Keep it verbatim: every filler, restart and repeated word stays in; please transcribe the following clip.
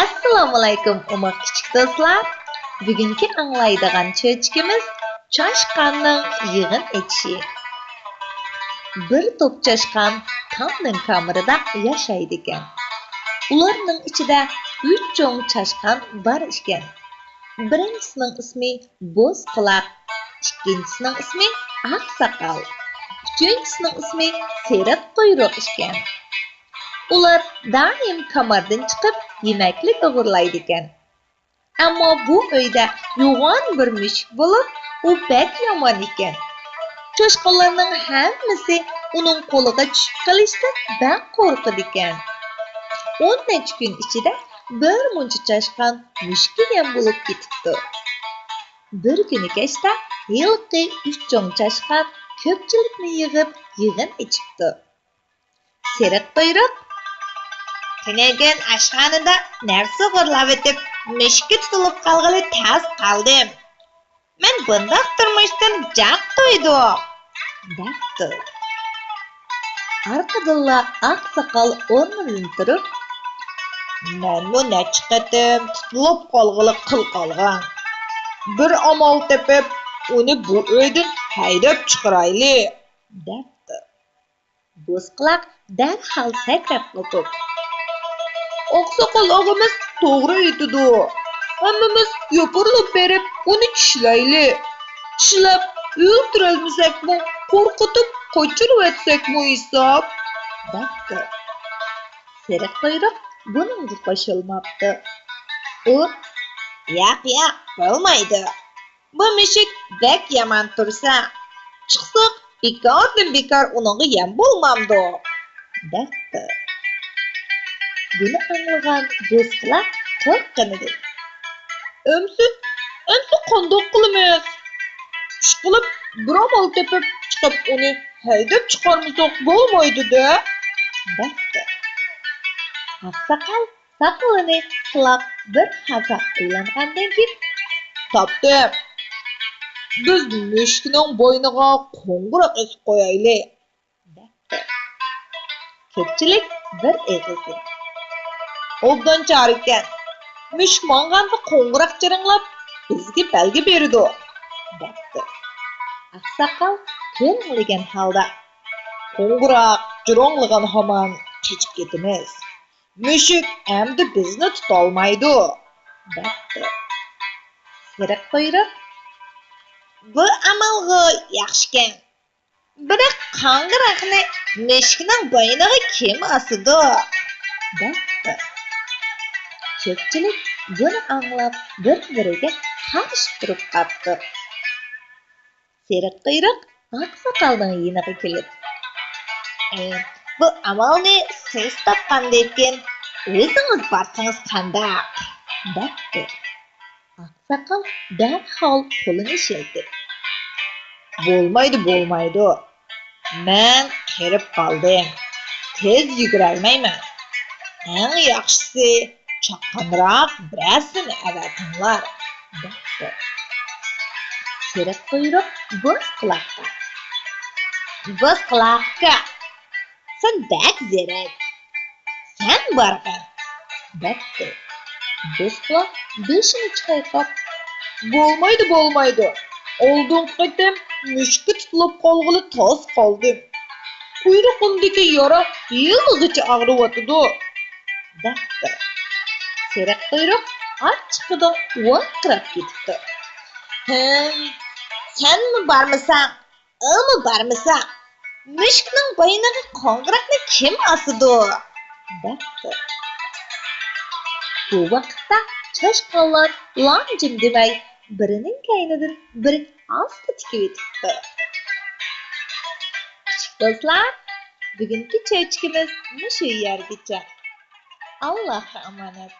ئەسسالامۇئەلەيكۇم، ئوماق كىچىك دوستلار. بۈگۈنكى ئاڭلايدىغان چۆچىكىمىز چاشقاننىڭ يىغىن ئېچىشى. بىر توپ چاشقان تامنىڭ كامىرىدا ياشايدىكەن. ئۇلارنىڭ ئىچىدە ئۈچ چوڭ چاشقان بار ئىكەن. بىرىنچىسىنىڭ ئىسمى بوز قۇلاق، ئىككىنچىسىنىڭ ئىسمى ئاقساقال، ئۈچىنچىسىنىڭ ئىسمى سېرىق قۇيرۇق ئىكەن. ئۇلار دائىم كاماردىن چىقىپ يېمەكلىك ئوغرىلايدىكەن. ئەمما بۇ ئۆيدە يوغان بىر مۈشۈك بولۇپ، ئۇ بەك يامان ئىكەن. چاشقانلارنىڭ ھەممىسى ئۇنىڭ قولىغا چۈشۈپ قېلىشتىن بەك قورقىدىكەن. ئون نەچچە كۈن ئىچىدە بىر مۇنچە چاشقان مۈشۈككە يەم بولۇپ كېتىپتۇ. بىر كۈنى كەچتە ھېلىقى ئۈچ چوڭ چاشقان كۆپچىلىكنى يىغىپ يىغىن ئېچىپتۇ. سېرىق قۇيرۇق، تۈنۈگۈن ئاشخانىدا نەرسە ئوغرىلاۋېتىپ، مۈشۈككە تۇتۇلۇپ قالغىلى تاس قالدىم. مەن بۇنداق تۇرمۇشتىن جاق تويدۇم، دەپتۇ. ئارقىدىنلا ئاقساقال ئورنىدىن تۇرۇپ، مەنمۇ نەچچە قېتىم تۇتۇلۇپ قالغىلى قىل قالغان. بىر ئامال تېپىپ، ئۇنى بۇ ئۆيدىن ھەيدەپ چىقىرايلى، دەپتۇ. بوز قۇلاق دەرھال سەكرەپ قوپۇپ، ئاقساقال ئاغىمىز توغرا ئېيتىدۇ. ھەممىمىز يوپۇرۇلۇپ بېرىپ ئۇنى چىشلەيلى. چىشلەپ ئۆلتۈرەلمىسەكمۇ، قورقۇتۇپ قاچۇرۇۋەتسەكمۇ ھېساب، دەپتۇ. سېرىق قۇيرۇق بۇنىڭغا قوشۇلماپتۇ. ئۇ، ياق، ياق، بولمايدۇ. بۇ مۈشۈك بەك يامان تۇرسا، چىقساق بىكاردىن بىكار ئۇنىڭغا يەم بولمامدۇق، دەپتۇ. بۇنى ئاڭلىغان بوز قۇلاق قورققىنىدىن، ئەمسە، ئەمسە قانداق قىلىمىز؟ ئىشقىلىپ بىر ئامال تېپىپ چىقىپ ئۇنى ھەيدەپ چىقارمىساق بولمايدۇ-دە، دەپتۇ. ئاقساقال ساقىلىنى سىلاپ بىر ھازا ئويلانغاندىن كېيىن، تاپتىم. بىز مۈشۈكنىڭ بوينىغا قوڭغۇراق ئېسىپ قويايلى، دەپتۇ. كۆپچىلىك بىر ئېغىزدىن، ئوبدان چارىكەن. مۈشۈك ماڭغاندا قوڭغۇراق جىرىڭلاپ، بىزگە بەلگە بېرىدۇ، دەپتۇ. ئاقساقال كۆرەڭلىگەن ھالدا، قوڭغۇراق جىرىڭلىغان ھامان قېچىپ كېتىمىز. مۈشۈك ئەمدى بىزنى تۇتالمايدۇ، دەپتۇ. سېرىق قۇيرۇق، بۇ ئامالغۇ ياخشىكەن. بىراق قاڭغىراقنى مۈشۈكنىڭ بوينىغا كىم ئاسىدۇ؟ دەپتۇ. كۆپچىلىك بۇنى ئاڭلاپ بىر-بىرىگە قارىشىپ تۇرۇپ قاپتۇ. سېرىق قۇيرۇق ئاقساقالنىڭ يېنىغا كېلىپ، ئى، بۇ ئامالنى سىز تاپقاندىكىن ئۆزىڭىز بارسىڭىز قانداق؟ دەپتۇ. ئاقساقال دەرھال قولىنى شىلتىپ، بولمايدۇ، بولمايدۇ. مەن قېرىپ قالدىم. تېز يۈگۈرەلمەيمەن. ئەڭ ياخشىسى، چاققانراق بىرەرسىنى ئەۋەتىڭلار، دەپتۇ. سېرىق قۇيرۇق بوز قۇلاققا، بوز قۇلاق ئاكا، سەن بەك زېرەك. سەن بارغىن، دەپتۇ. بوز قۇلاق بېشىنى چايقاپ، بولمايدۇ، بولمايدۇ. ئالدىنقى قېتىم مۈشۈككە تۇتۇلۇپ قالغىلى تاس قالدىم. قۇيرۇقۇمدىكى يارا ھېلىغىچە ئاغرىۋاتىدۇ، دەپتۇ. سېرىق قۇيرۇق ئاچچىقىدىن ۋارقىراپ كېتىپتۇ. ھىم، سەنمۇ بارمىساڭ، ئۇمۇ بارمىسا، مۈشۈكنىڭ بوينىغا قوڭغۇراقنى كىم ئاسىدۇ؟ دەپتۇ. بۇ ۋاقىتتا چاشقانلار لام-جىم دېمەي، بىرىنىڭ كەينىدىن بىرى ئاستا تىكىۋېتىپتۇ. كىچىك دوستلار، بۈگۈنكى چۆچىكىمىز مۇشۇ يەرگىچە. ئاللاھقا ئامانەت.